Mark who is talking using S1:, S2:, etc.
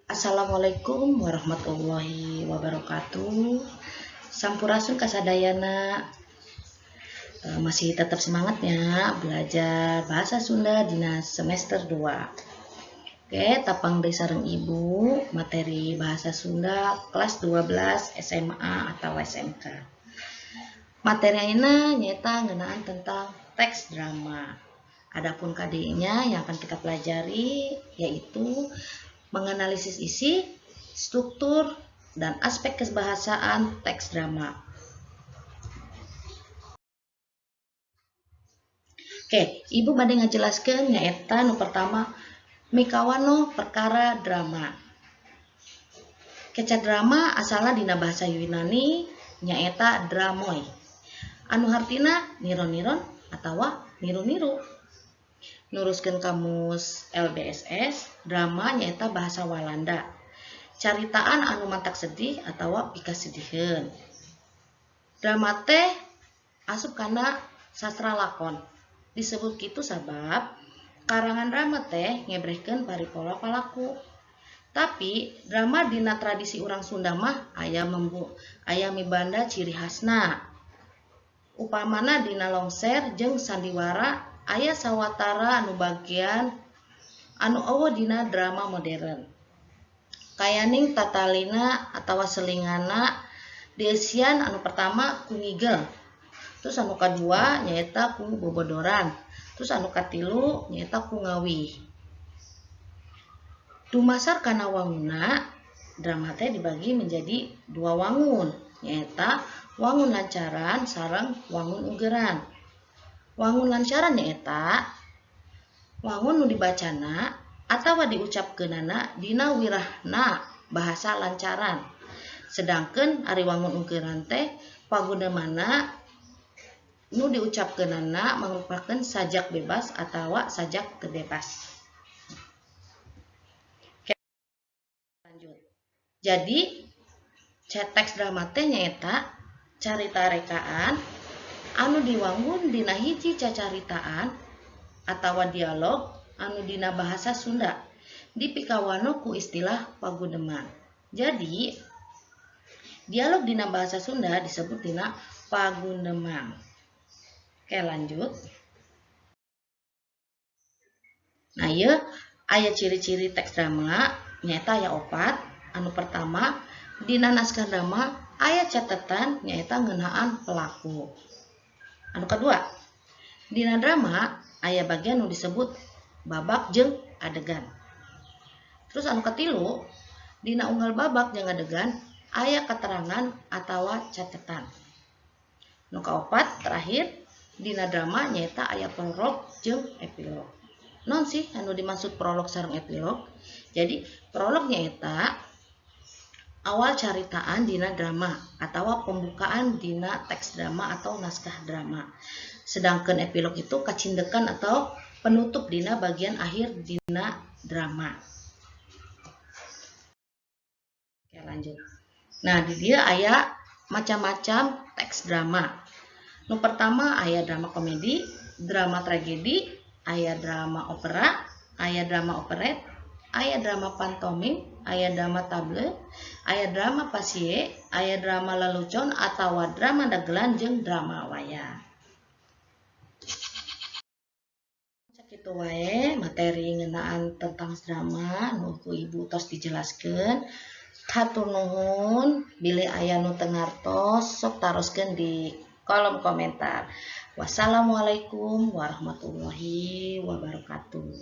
S1: Assalamualaikum warahmatullahi wabarakatuh. Sampurasun kasadayana. Masih tetap semangatnya belajar bahasa Sunda dina semester 2. Oke, tapang deui sareng Ibu materi bahasa Sunda kelas 12 SMA atau SMK. Materi ini nyaeta ngeunaan tentang teks drama. Adapun KD-nya yang akan kita pelajari yaitu menganalisis isi, struktur, dan aspek kebahasaan teks drama. Oke, Ibu bade ngajelaskeun nyaeta nu pertama, mikawanoh perkara drama. Keca drama asalna dina bahasa Yunani, nyaeta dramoi, anu hartina niron-niron atawa niru-niru. Nuruskeun kamus LBSS, drama nyaeta bahasa Walanda, caritaan anu mantak sedih atawa pikasediheun. Drama teh asup kana sastra lakon. Disebut kitu sabab karangan drama teh ngebrehkeun paripola palaku. Tapi drama dina tradisi urang Sunda mah aya mibanda ciri khasna. Upamana dina longser jeung sandiwara aya sawatara anu bagian anu euweuh dina drama modern. Kayaning tatalina atawa selingana dieusian, anu pertama ku ngigel, terus anu kadua nyaeta ku bobodoran, terus anu katilu nyaeta ku ngawih. Dumasar kana wangunna, drama teh dibagi menjadi dua wangun, nyaeta wangun lancaran sareng wangun ugeran. Wangun lancaran nyaeta wangun nu dibacana atawa diucapkeunana dina wirahna bahasa lancaran. Sedangkan ari wangun ugeran teh pagunemanna nu diucapkeunana mangrupakeun sajak bebas atawa sajak teu bebas. Oke, lanjut. Jadi teks drama teh nyaeta carita rekaan anu diwangun dina hiji cacaritaan atawa dialog anu dina bahasa Sunda dipikawanoh ku istilah paguneman. Jadi dialog dina bahasa Sunda disebut dina paguneman. Oke, lanjut. Nah, ieu aya ciri-ciri teks drama nyaeta aya opat. Anu pertama, dina naskah drama aya catatan nyaeta ngeunaan pelaku. Anu kedua, dina drama aya bagian nu disebut babak jeung adegan. Terus anu katilu, dina unggal babak jeung adegan aya keterangan atawa catatan. Nu kaopat terakhir, dina drama nyaeta aya prolog jeung epilog. Naon sih anu dimaksud prolog sareng epilog? Jadi prolog nyaeta awal caritaan dina drama atau pembukaan dina teks drama atau naskah drama. Sedangkan epilog itu kacindekan atau penutup dina bagian akhir dina drama. Oke, lanjut. Nah, di dieu aya macam-macam teks drama. Nu pertama aya drama komedi, drama tragedi, aya drama opera, aya drama operet, aya drama pantomim, aya drama tableau, aya drama pasie, aya drama lelucon atawa drama dagelan jeung drama wayang. Sakitu wae materi ngeunaan tentang drama nu ku Ibu tos dijelaskeun. Hatur nuhun, bilih aya nu teu ngartos sok taroskeun di kolom komentar. Wassalamualaikum warahmatullahi wabarakatuh.